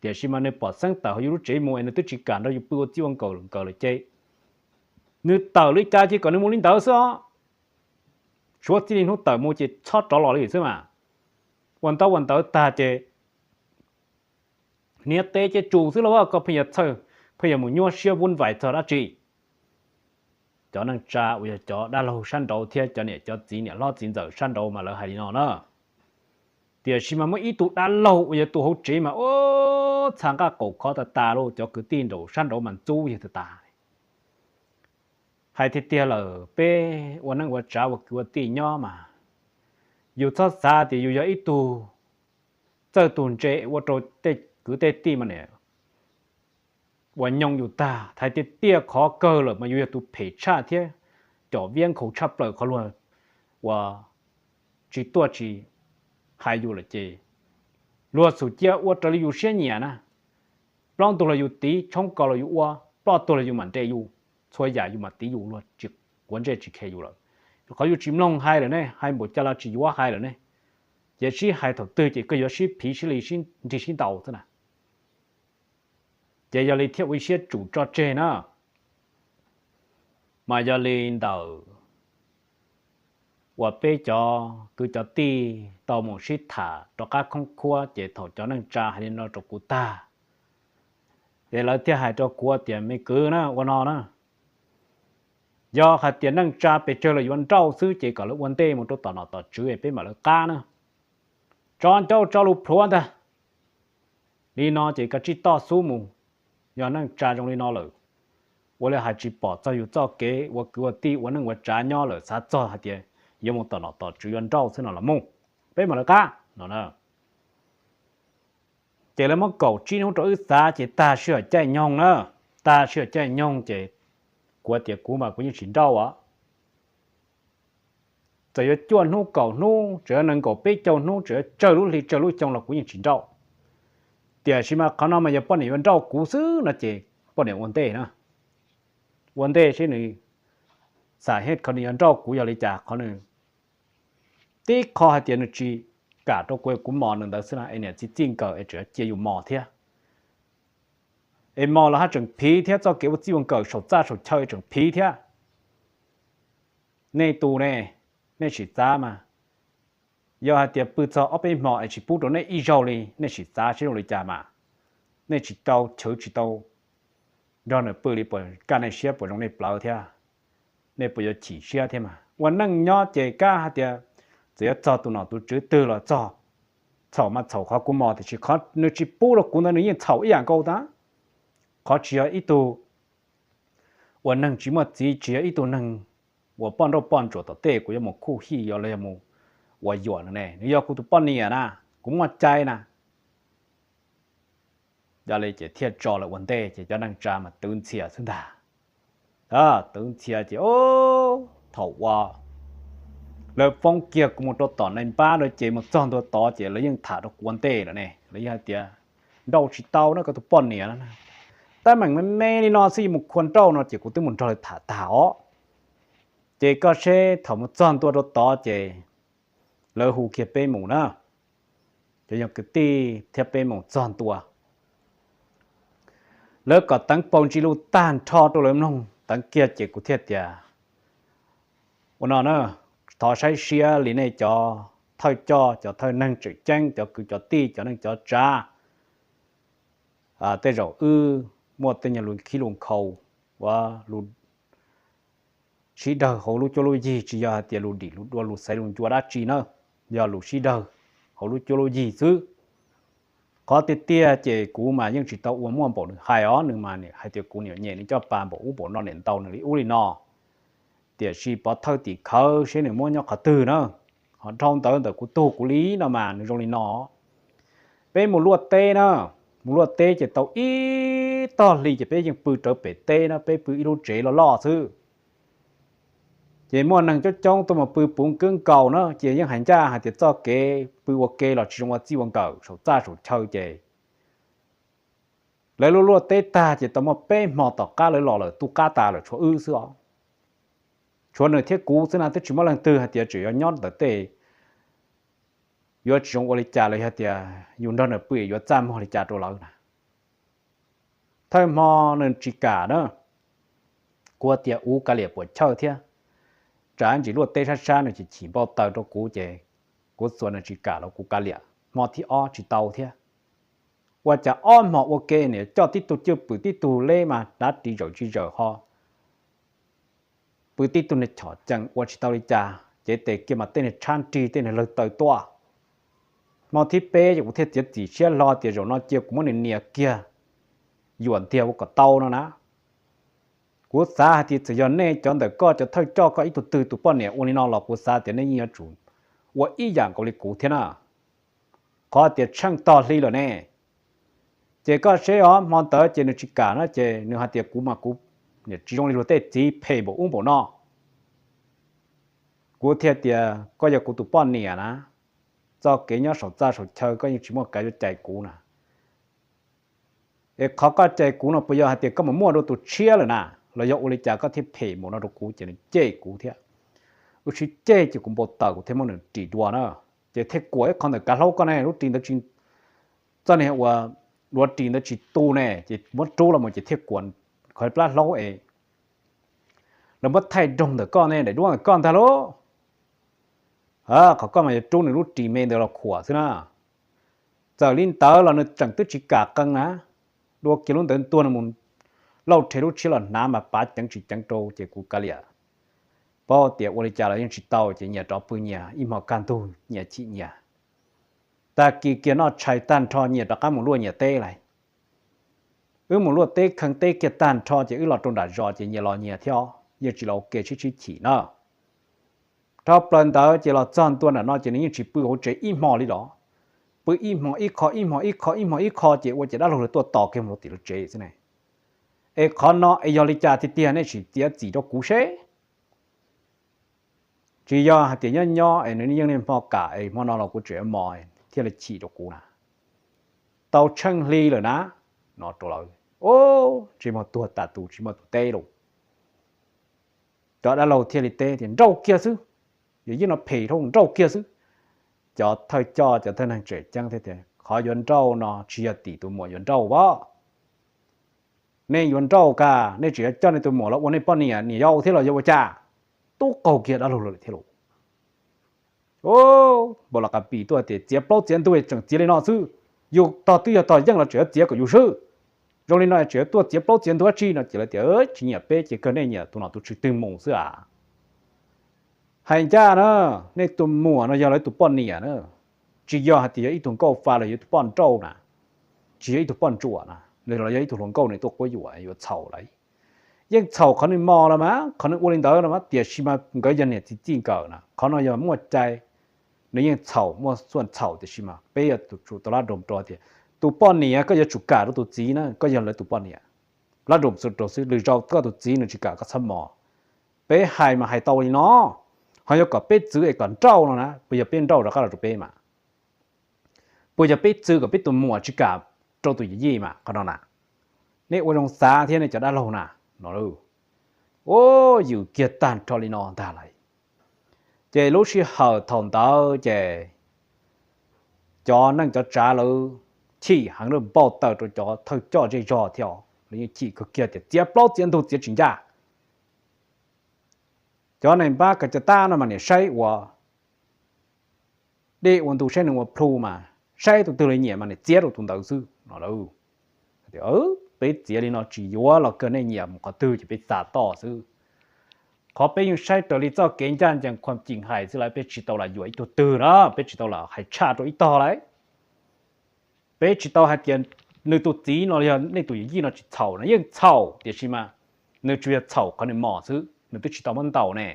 Tiam sis mas nws pom xeeb tawm hauv yus lub tsev mus es nws twb tsis kam nrog yus pw ua txij ua nkawm lawm ces nws tawm li cas ces kom nws mus li ntawd xwb os. Suav txij li hnub tawm mus ces txhob rov los li xwb mas. Ua ntaub ua ntawv tag ces hniav teb ces tsum xwb lauj, koj pheej yuav txhawj, pheej yuav mus nyuaj siab vuv vais txog dab tsi? Cov neej tsa uas yog cov dab laug sab nraud thiab cov niam cov txiv niam hlob txiv ntxawm sab nraud mas lawv hais li no na. Tiam sis mas muaj ib tug dab laug uas yog tus hauv tsev mas ua txha nqaj qaum khov tas tas lauj, cov kwv tij nraum sab nraud mas ntxub yawg tas tas. Hais tiag tiag lawm peb ua neej ua tsav ua kwv ua tij nyob mas yus txhob xav tias yus yog ib tug txawj tug ntse ua rau tej kwv tej tij mas nim uas nyoo yus tag. Hais tiag tiag qhov kawg lawm mas yus yog tus phem tshaj thiab com viab nkhaus tshaj plaws qhov luag uas tsis tuaj tsis hais yus lawm ces luag xum cia ua raws li yus siab nyiam na. Plaub ntug los yus tiv, tshoob kos los yus ua, ploj tuag los yus mam nres yus, txhua yam yus mam tiv yus, luag tsis quav ntsej tsis khe yus lawm. Qhov yus tsis mloog hais lawm ne, hais npaum cas los tsis yuav hais lawm ne. Ces sib hais thaum twg ces koj yuav sib phiv sib li sib nrig sib ntaus xwb na. Ces yog li thiaj ua ib siab tsum tso tseg na. Mas yog li ntawm uas peb cov kwv cov tij tau mus sib tham rov qab khoob khuab ces thaum cov neej tsa hais li no rau kuv tag, ces lawv thiaj hais rau kuv tias, me kwv na, ua no na, yog hais tias neej tsa pes tsawg los yuav nrauj xwb ces kom lawv ua ntej mus rau tom nom tom tswv peb mam lawv qab na. Tso ncauj tso lus plhuav ntag. Li no ces koj tsij toj xub mus. Yog neej tsa zoo li no lawm, ua li hais tsis pom txog yus txoj kev ua kwv ua tij ua neej ua tsav nyob lawm, xav txog hais tias yuav mus tom nom tom tswv yuav nrauj xwb no los mus, peb mam lawv qab no. Ces lawv muab kaum tsib hnub rau wb xav ces tag sij hawm caij nyoog na, tag sij hawm caij nyoog ces kuv tias kuv mas kuv yeej tsis nrauj os. Txawm yuav cuaj hnub kaum hnub, txawm yuav nees nkaum peb caug hnub, txawm yuav tsawg lub hli tsawg lub xyoo los kuv yeej tsis nrauj. Tiam sis mas qhov no mas yog poj niam yuav nrauj kuv xwb no ces poj niam ua ntej na. Ua ntej seb nws xam hej qhov nws yuav nrauj kuv yog li cas, qhov nws tib qho hais tias nws tsis kam rau kuv, kuv mos nws ntawd xwb na es niam txiv txij nkawm es tseem cia yus mos thiab. Es mos los haj tseem phiv thiab, txoj kev ua txij ua nkawm saum txaj saum chaw tseem phiv thiab. Nej tus ne, nej sim txav mas, yog hais tias pw txog ob peb hmo es tsis pub rau nej ib zaug li, nej sim txav seb zoo li cas mas. Nej tsis tau chwv tsis tau nrog nws pw li puas kaj nej siab puas zoo nej plawv thiab? Nej puas yuav chim siab thiab mas? Ua neej nyob ces kab hais tias txawm yuav txog tus nom tus tswv twg los txog, txhaum mas txhaum qhov kuv mos, tiam sis qhov nws tsis pub rau kuv ntawd nws yeej txhaum ib yam nkaus tas. Qhov tsis yog ib tug ua neeg tsis muaj txiv, tsis yog ib tug neeg uas poj nrauj poj ntsuam tom tej kuv yuav mus khuj hij los yog mus ua yuam nws ne, nws yog kuv tus poj niam na, kuv muaj cai na. Yog li ces thiaj tso lawv ua ntej ces cov neej tsa mas twv ntxhias xwb ntag. Twv ntxhias ces thaum uas lawv foob kiag kuv mus rau tom nais npab lawm ces mus txog ntua tod ces lawv yeej tham rau kuv ua ntej lawm ne, lawv yeej hais tias nrauj tsis tau na koj tus poj niam na. Tab meeg me me li no xwb yuav mus khua nrauj no ces kuv twb mus nrog lawv tham tag os. Ces koj seb thaum mus txog ntua rau tod ces lawv hu kiag peb mus na, cov yog kwv tij thiab peb mus txog ntua. Lawv kom teev paus ntsis lus tag nrho rau lawv mloog, teev kiag ces kuv thiaj tias, ua no na, thov saib siab li nej cov thawj coj, cov thawj neeg tseem ceeb, cov kwv cov tij, cov neej cov tsav, tej zaum wb muaj tej nyuag lus khib lus nkhaus, ua lus sib dawg hauv lub cuab lub yig, tsis yog hais tias lus dim lus dua lus xaiv lus ncua dab tsi na, yog lus sib dawg hauv lub cuab lub yig xwb. Qhov tiag tiag ces kuv mas yeej tsis tau ua muaj npaum nws hais os, nws mas hais tias kuv niam nyem nws coj pas npaum ub npaum no, niam ntaus nws li ub li no. Tiam sis pov thawj tim khawv seb nws muab nyob qhov twg na. Ho dhau ntawd ntawm kuv tug kuv li no mas nws zoo li no. Peb mus luaj teb na, mus luaj teb ces tau ib tog hli ces peb yeej pw rawv pem teb na, peb pw ib lub tsev loj loj xwb. Ces muaj neeg coob coob tuaj mus pw puv kwb nkaus na, ces yeej hais ncaj hais tias txoj kev pw ua ke los tsis zoo ua txij ua nkawm saum txaj saum chaw ces lawv luaj luaj teb tag ces tau muaj peb hmo tom qab lawv los lawm, tu qab tas lawm tshuav wb xwb os. Tshuav nws thiab kuv xwb na, twb tsis muaj leej twg hais tias tseem yuav nyob ntawm tej, yuav tsis zoo ua li cas los yog tias yus nrog nws pw yuav txaj muag li cas rau lawv na. Thawj hmo nws tsis kam na, kuv tias ua kav liam puas chawj thiab, tsam ntsis luaj teb sab sab nws chim chim npau taws rau kuv ces kuv txuas nws tsis kam los kuv kav liam. Hmo thib ob tsis tau thiab. Ua cas ob hmo ua ke nim coj tib tug cwj pwm tib tug leb mas dav ris zawm tsis zawm ho pw tib tug niag chom cees ua tsis tau li cas, cev tes kiag mas tej niag tshab nrig tej niag lawg taw tuaj. Hmo thib peb ces kuv thiaj txiav txim siab hlo tias zaum no cia kuv muab nws nias kiag yuam ntiag ua kom tau no na. Kuv xav hais tias txawm yog nej cov ntawm koj cov thawj coj koj ib tug twg tus poj niam ua li no los kuv xav tias nej yeej yuav tsum ua ib yam nkaus li kuv thiab na. Qhov tias tsheej tog hli lawm ne, ces koj seb os, hmo ntawd ces nws tsis kam na, ces nws hais tias kuv mas kuv niam tsis zoo li luag tej txiv, phem npaum ub npaum no. Kuv thiaj tias koj yog kuv tus poj niam na, txoj kev nyob saum txaj saum chaw koj yeej tsis muaj kav yuav cais kuv na. Es qhov koj cais kuv no puas yog hais tias koj mus muaj dua tus tshiab lawm na, los yog ua li cas koj thiaj phem npaum no rau kuv? Ces nws cem kuv thiab. Wb sib cem ces kuv npau taws kuv thiaj muab nws ris dua na. Ces thiaj kuam ib qho ntawm kav hlaub koj ne, lub ris ntawd tsis, txoj niag ua duav ris ntawd tsis tu ne, ces muab rub los mus ces thiaj kuam qhov plab hlaub es lawv muab thaij roog ntawm koj ne, daim duab ntawm koj ntag lauj. Qhov koj mas yuav rub nws lub ris me ntawd los khuam xwb na. Txawm li ntawd los nws tseem twb tsis kam qee na. Dua kiag lub ntawd ntuag no mus, lauj rhe lub tshiab los hnav mas pav ceev tsis ceev rau ces kuv kav liam. Paub tias ua li cas los yeej tsis tau ces nyias rov pw nyias, ib hmo kaj ntug nyias chim nyias. Tag kis kiag noj tshais tag nrho nyias rov qab mus luaj nyias teb lawm. Wb mus luaj teb kheej teb kiag tag nrho ces wb los rau nram zos ces nyias los nyias thiab, yeej tsis los ua ke sib sib chim na. Dhau plaws ntawd ces los txog ntua nram no ces nws yeej tsis pw hauv tsev ib hmo li los, pw ib hmo ib qho, ib hmo ib qho, ib hmo ib qho ces ua ces dab laug lawv tuaj tos kiag mus rau tim lawv tsev xwb ne. Es qhov no es yog li cas tiag tiag nej sim txiav txim rau kuv seb. Tsis yog hais tias nyob nyob es nws yeej niaj hmo kam es hmo no los kuv tseem yuav mos thiaj li chim rau kuv na. Tau tsheej hli lawm na, no rau lawv, o, tsis muaj tuag tas tus tsis muaj tus teb lauj. Cov dab laug thiaj li teb tias nrauj kiag xwb, yog yeej no phem dhau nrauj kiag xwb. Cov thawj coj cov thawj neeg tseem ceeb thiaj tias qhov yuav nrauj no tsis yog tim tus muam yuav nrauj as. Nej yuav nrauj kas nej tseem yuav coj nej tus muam los ua nej poj niam niam yau thiab los yog ua cas? Tub qaug kiag dab laug lawm thiab lauj. Npaum los qas pis tuaj tias txiav plaub txiav ntug tseem txiav li no xwb, yus tog twb yog tog yeej los tseem yuav txiav kom yus swb. Zoo li no tseem yuav tuaj txiav plaub txiav ntug dab tsi no ces lawv tias tsis nyiam peb ces kawg nej nyiam tus nom tus tswv twg mus xwb as. Hais ncaj na, nej tus muam no yog lawv tus poj niam na, tsis yog hais tias yog ib tug nkauj fa los yog ib tug poj nrauj na, tsis yog ib tug poj ntsuam na, los yog ib tug hluas nkauj nws tuaj quab yuam yuav txhaum lawm. Yeej txhaum qhov nws mos los mas, qhov nws ua li ntawd los mas, tiam sis mas nkawd yog niam txiv txij nkawm na, qhov no yog muaj cai. Nws yeej txhaum muaj xuaj txhaum tiam sis mas peb yuav tsum tau lab nroos rau tias tus poj niam koj yuav tsum kam rau tus txiv na, koj yog lawv tus poj niam. Lab nroos rau xwb, lwm zaus koj tus txiv nws tsis kam koj txhob mos. Peb hais mas hais tau li no, ho yuav kom peb txwv es kom nrauj no na, puas yog peb nrauj rov qab los rau peb mas? Puas yog peb txwv kom peb tus muam tsis kam rau tus yawm yij mas qhov no na? Nej ua zoo xav thiab nej cov dab laug na, no. O, yws kiag tag nrho li no ntag lauj. Ces lub sij hawm thaum ntawd ces cov neej cov tsav lawv chim heev lawm, npau taws rau cov thawj coj zej zog thiab, lawv yeej chim kawg kiag tias txiav plaub txiav ntug txiav tsis ncaj. Cov neeg npab kav cov tab no mas niam saib ua dej ua ntu saib nws ua plhu mas saib tus twg li nyiam mas niam txiav rau tus ntawd xwb no. Peb txiav li no tsis yuav los kawg, nej nyiam mus qhov twg ces peb xa toj xwb. Qhov peb yeej saib raws li txoj kev ncaj ncees khuam cim hais xwb lawm, peb tsis tau lam yuam ib tug twg na, peb tsis tau lam hais tshaj rau ib tog lawm. Peb tsis tau hais tias nws tus txiv no yog nej tus yawm yij no tsis txhaum no, yeej txhaum tiam sis mas nws tsuas yog txhaum qhov nws mos xwb, nws twb tsis tau muab ntaus ne,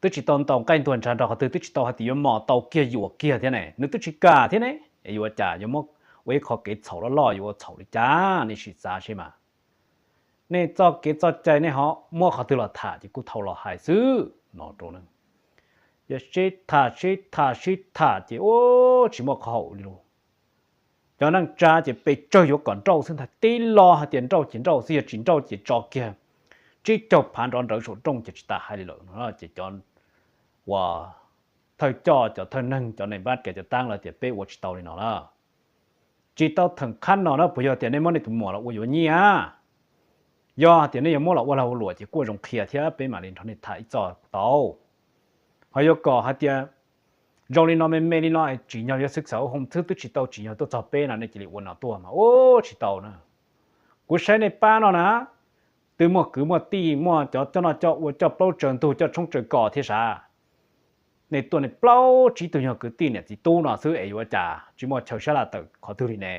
twb tsis tau ntaus nqaij ntuag ntshav nrog qhov twg, twb tsis tau hais tias yuav mos tau kiag yuam kiag thiab ne, nws twb tsis kam thiab ne, es yuav ua cas yuav muab ua ib qho kev txhaum loj loj, yuav ua txhaum li cas? Nej sim xav seb mas, nej txoj kev txoj cai nej ho muab qhov twg los tham ces kuj thau los hais xwb no rau. Yog sib tham sib tham sib tham ces ua tsis muaj qhov haum li lawm. Cov neej tsa ces pes tsawg yuav kom nrauj xwb ntag, tib lo hais tias nrauj ces nrauj xwb, yog tsis nrauj ces tso kiag tsib caug phav nrov nrawv saum rooj ces tsis tas hais li lawm no. Ces cov uas thawj coj, cov thawj neeg, cov neeg npab kav cov tab lawv tias peb ua tsis tau li no lawm. Tsis tau theem qhab no na, puas yog tias nej muab nej tus muam los ua yuav nyiaj? Yog tias nej yuav muab los ua lag ua luam ces kuj zoo qhia thiab, peb mam li nrog nej tham ib txoj tau. Ho yuav kom hais tias zoo li no me me li no es tsim nyog yuav xwb xav ua hoo xwb twb tsis tau tsim nyog tuaj txog peb no, nej cia li ua no tuaj mas ua tsis tau na. Kuv saib nej pab no na, twb muaj kwv muaj tij, muaj cov coj noj coj ua, coj plaub tsaws ntug, coj tshoob tsaws kos thiab sav. Nej tuaj nej plaub tsib tug nyuag kwv tij niam txiv tub no xwb es yuav ua cas tsis muaj chaw sab laj tawm qhov twg li ne?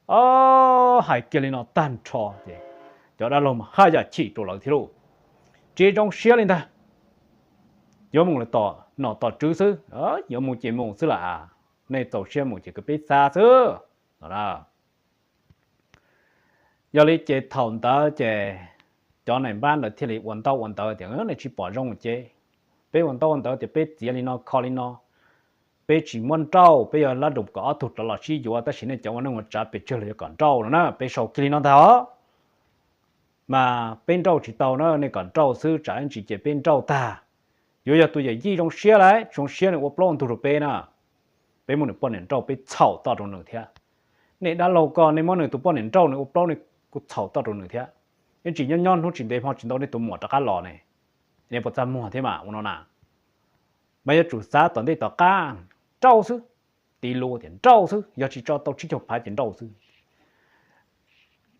Os, hais kiag li no tag nrho ces cov dab laug mas haj yam chim rau lawv thiab lauj. Tsis zoo siab li ntag. Yuav mus lawm tom nom tom tswv xwb, yuav mus ces mus xwb las, nej txaus siab mus ces kawg peb xa xwb no. Yog li ces thaum ntawd ces cov neeg npab ntawd thiaj li ua ntaub ua ntawv tias nej tsis pom zoo ces peb ua ntaub ua ntawv tias peb txiav li no kho li no, peb tsis muab nrauj, peb yog lab nroos kom ob tug rov los sib yuav, tab sis nej cov ua neej ua tsav pes tsawg los yuav kom nrauj no na, peb sau kiag li no ntag os. Mas peb nrauj tsis tau na, nej kom nrauj xwb, tsam ib ntsis ces peb nrauj tag, yuav yog tus yawm yij zoo siab lauj, zoo siab nws ua plaub ntug rau peb na, peb muab nws poj niam nrauj peb txhaum toj rau nws thiab. Nej dab laug ko, nej muab nws tus poj niam nrauj nws ua plaub, nej kuj txhaum toj rau nws thiab. Ib ntsis nyob nyob hnub tsis ntev hmo tsis ntau nej tus muam rov qab los ne, nej puas txaj muag thiab mas ua no na. Mas yuav tsum xav tom ntej tom qab, nrauj xwb, tiv lus tias nrauj xwb, yog tsis tso tau tsib caug phav ces nrauj xwb.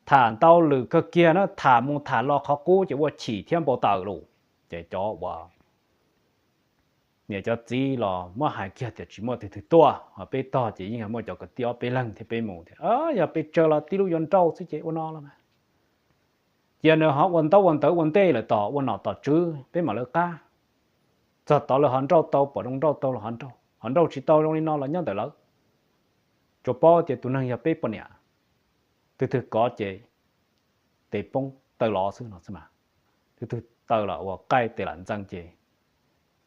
Tham ntau lwm kawg kiag na, tham mus tham los qhov qub ces ua chim thiab npau taws lauj. Ces cov uas niam cov txiv los muab hais kiag tias tsis muaj twg twg tuaj, ho peb tog ces yeej yog muaj cov kwv tij ob peb leeg thiab peb mus tias yog pes tsawg los tib lub yuav nrauj xwb ces ua no los mas. Cia nws ho ua ntaub ua ntawv ua ntej lawm tos ua nom tom tswv peb mam lawv qab. Txog tod lawv ho nrauj tau, pom zoo nrauj tau los ho nrauj, ho nrauj tsis tau zoo li no los nyob ntawm lawv. Tsuas paub tias tus neeg yog peb poj niam, twg twg kov ces tes poob taw lov xwb no xwb mas, twg twg taw los ua qaij tes lam ntxeev ces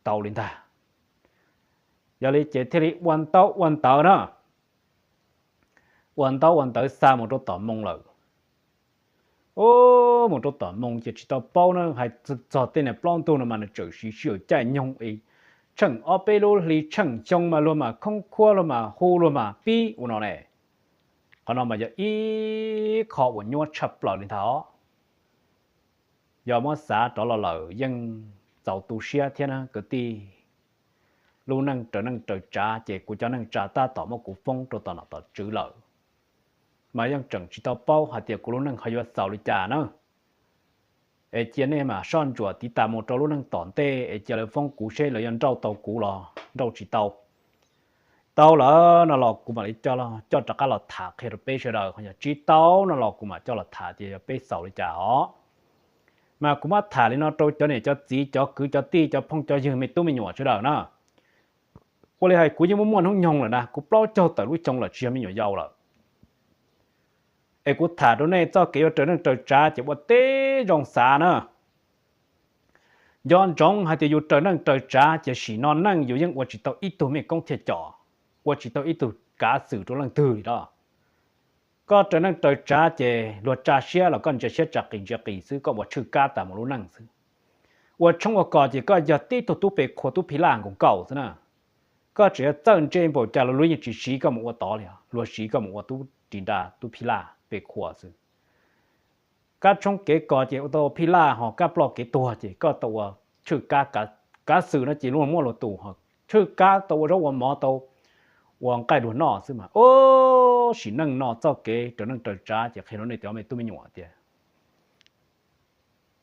tau li ntag. Yog li ces thiaj li ua ntaub ua ntawv na. Ua ntaub ua ntawv xa mus rau tom moo lawm. Ub, mus rau tom moo ces tsis tau paub na, hais txog tej niag plaub ntug no mas nws tseem siv sij hawm caij nyoog es tsheej ob peb lub hli tsheej xyoo mas luag mam khoob khuab luag mam hu luag mam pib ua no ne. Qhov no mas yog ib qho uas nyuaj tshaj plaws li ntag os. Yog muab xav rov los lawm yeej txaus tu siab thiab na kwv tij. Lub neej raws neej raws tsav ces kuv cov neej tsa tab tom muab kuv foob rau tom nom tom tswv lawm, mas yeej tseem tsis tau paub hais tias kuv lub neej ho yuav xaus li cas na. Es cia nej mam soj ntsuam tiv tas mus rau lub neej tom ntej es cia lawv foob kuv seb lawv yuav nrauj tau kuv los nrauj tsis tau. Tau lawm no los kuv mam li coj rov qab los tham qhia rau peb sawv daws, ho yog tsis tau no los kuv mam coj los tham tias yog peb xaus li cas os. Mas kuv muab tham li no rau cov niam cov txiv cov kwv cov tij cov phooj cov ywg me tub me nyuam sawv daws na. Ua li hais kuv yeej muaj muaj hnub nyoog lawm na, kuv plaub caug tawm lub xyoo lawm tsis yog me nyuam yaus lawm. Es kuv tham rau nej txoj kev yuav raws neej raws tsav ces ua tib zoo xav na. Nco ntsoov hais tias yus raws neej raws tsav ces sim no neej yus yeej ua tsis tau ib tug mej koob thiaj com, ua tsis tau ib tug kav xwm rau leej twg li os. Koj raws neej raws tsav ces luag tsa siab los koj ntsia siab tsa qis ntsia qis xwb, koj ua tshwj kab tas mus lub neej xwb. Ua tshoob ua kos ces koj yog tib tug tub pe qhua tub phi laj nkaus nkaus xwb na. Koj tseem yuav txawj ntse npaum cas los luag yeej tsis siv koj mus ua tod li, luag siv koj mus ua tub ris nra tub phi laj pe qhua xwb. kab tshoob kev kos ces ua tau phij laj, ho kab ploj kev tuag ces koj tau ua tshwj kab, kav xwm no ces luag muaj luag tus, ho tshwj kab tau ua zaub ua mov, tau ua nqaij luag noj xwb mas. Ua sim neej no txoj kev raws neej raws tsav ces qhia rau nej cov me tub me nyuam tias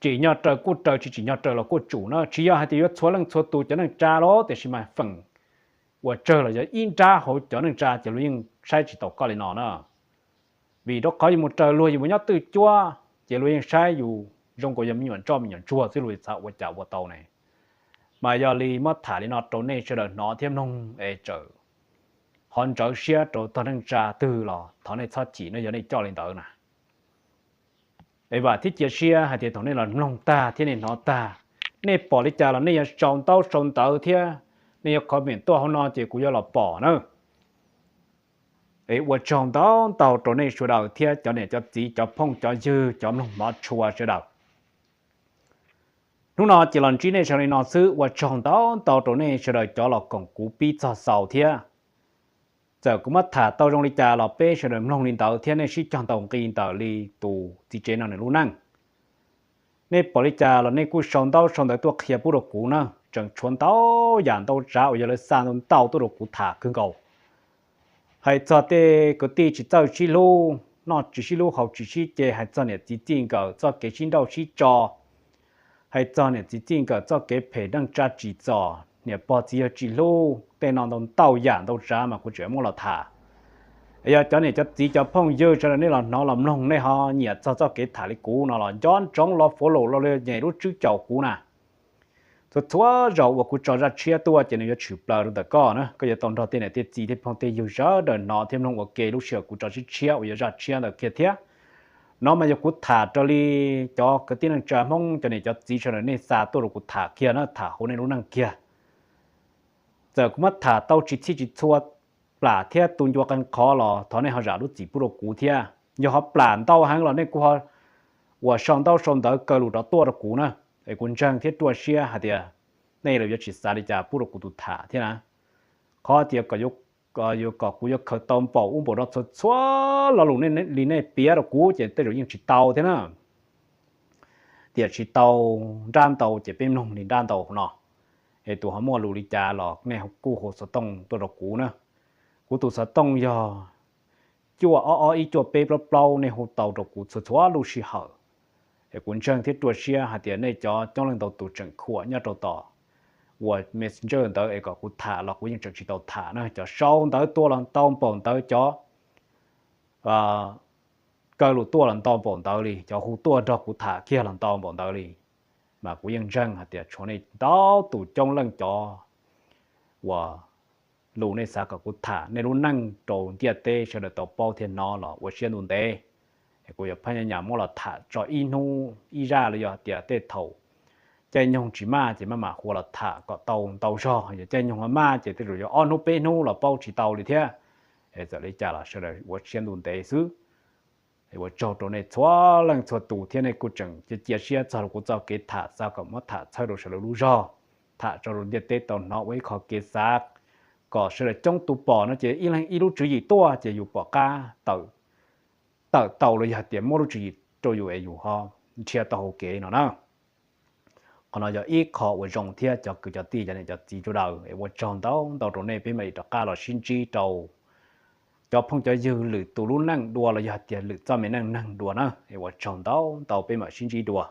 tsim nyog raws kuj raws, tsis tsim nyog raws los kuj tsum na. Tsis yog hais tias yuav txhua leej txhua tus cov neej tsa los, tiam sis mas feem uas tsawg los yog ib nrab hauv cov neej tsa ces luag yeej saib tsis taus koj li no na. Vim rau qhov yus mus raws luag, yus mus nyob twj cuab, ces luag yeej saib yus zoo nkaus yog me nyuam ntsoj me nyuam ntsuag xwb, luag xav ua cas ua tau ne. Mas yog li muab tham li no rau nej sawv daws hnov thiab mloog es txawm ho ntsawv siab rau tog neej tsa twg los thov nej txhob chim, nej yog nej coj li ntawd na. Es vam thiab cia siab hais tias thaum nej los mloog tag thiab nej hnov tag, nej pom li cas los nej yuav sau ntaub sau ntawv thiab nej yuav comment tuaj hauv no ces kuv yuav los pom na. Es ua tsaug ntau ntau rau nej sawv daws thiab cov niam cov txiv, cov phooj cov ywg, cov mloog hmov tshua sawv daws. Hnub no ces los ntsib nej sawv daws li no xwb, ua tsaug ntau ntau rau nej sawv daws cov los koom kuv pib txog xaus thiab. Txawm kuv muab tham tau zoo li cas los peb sawv daws mloog li ntawd thiab nej sib cog ntaus nqi ntawm li tus txiv tsev no nws lub neej. Nej pom li cas los nej kuj sau ntaub sau ntawv tuaj qhia pub rau kuv na, tseem tshuav ntau yam ntau tsav uas yog lawv xa ntau ntau tuaj rau kuv tham kawg nkaus. Hais txog tej kwv tij tsis txawj sib hlub, noj tsis sib hlub haus tsis sib ce, hais txog niam txiv txij nkawm txoj kev sib nrauj sib tso, hais txog niam txiv txij nkawm txoj kev phem neej tsa tsim txom, niam pog txiv yawg tsis hlub, tej no ntau ntau yam ntau tsav mas kuv tseem muab los tham. Es yog cov niam cov txiv cov phooj ywg sawv daws nej los hnov los mloog, nej ho nyiam txog txoj kev tham li kuv no los nco ntsoov los follow los nyem lub tswb caum kuv na. Txhua txhua zaus uas kuv tso zaj tshiab tuaj ces nws yuav tshwm plaws rau ntawm koj na, koj yuav tau nrog tej niam tej txiv tej phooj tej ywg sawv daws hnov thiab mloog ua ke lub sij hawm kuv tso tshiab tshiab uas yog zaj tshiab ntawd kiag thiab. No mas yog kuv tham raws li cov kwv tij neej tsa Hmoob cov niam cov txiv sawv daws nej xa tuaj rau kuv tham kiag na, tham hauv nej lub neej kiag. Txawm kuv muab tham tau tsis txhij tsis txhua plam thiab tu ncua qee qhov los thov nej ho zam lub txim pub rau kuv thiab. Yog ho plam ntau heev los nej kuj ho uas sau ntaub sau ntawv kaw lus rov tuaj rau kuv na. Es kuv ntseeg thiab ruaj siab hais tias nej los yuav tsis xav li cas pub rau kuv tus tham thiab na. Qhov tias kom yuav kom kuv yuav khaws tau npaum ub npaum no txhua txhua lo lus li nej piav rau kuv ces tej zaum yeej tsis tau thiab na. Tiam sis tau nrab ntau ces peb mloog li nrab ntau no. Es tus ho muaj lus li cas los nej kuj hu xov tooj tuaj rau kuv na. Kuv tus xov tooj yog cuaj ob ob ib cuaj peb plaub plaub, nej hu tau rau kuv txhua txhua lub sij hawm. Es kuv ntseeg thiab ruaj siab hais tias nej cov coob leej ntau tus tseem khuam nyob rau tom uas Messenger ntawd es kom kuv tham los kuv yeej tseem tsis tau tham na. Cov sau ntawv tuaj los ntau npaum ntawd, cov kaw lus tuaj los ntau npaum ntawd li, cov hu tuaj nrog kuv tham kiag los ntau npaum ntawd li. Mas kuv yeej ntseeg hais tias tshuav nej ntau tus coob leej cov uas lus nej xav kom kuv tham nej lub neej rau ntiaj teb sawv daws tau paub thiab hnov los ua siab ntuj ntev. Es kuv yuav phab nyas nyas muab los tham tso ib hnub ib zaj los yog tias tej thaum caij nyoog tsis maj ces maj mam hu los tham kom tau ntau zog, yog caij nyoog maj maj ces tej zaum yuav ob hnub peb hnub los paub tsis tau li thiab. Es txawm li cas los sawv daws ua siab ntuj ntev xwb. Ua tsaug rau nej txhua leej txhua tus thiab nej kuj tseem cia cia siab txog rau kuv txoj kev tham, xav kom muab tham txhawb rau sawv daws lub zog, tham tso rau ntiaj teb tau hnov ua ib qho kev xav kom sawv daws coob tus pom no ces ib leeg ib lub tswv yim tuaj ces yus pom qab tawm tau los yog tias muab lub tswv yim rau yus es yus ho nrhiav tau hauv kev no na. Qhov no yog ib qho uas zoo thiab cov kwv cov tij cov niam cov txiv sawv daws es ua tsaug ntau ntau rau nej, peb mam li rov qab los sib ntsib rau cov phooj cov ywg lwm tus lub neej dua los yog tias lwm txoj me neej neeg dua na. Es ua tsaug ntau ntau, peb mam sib ntsib dua.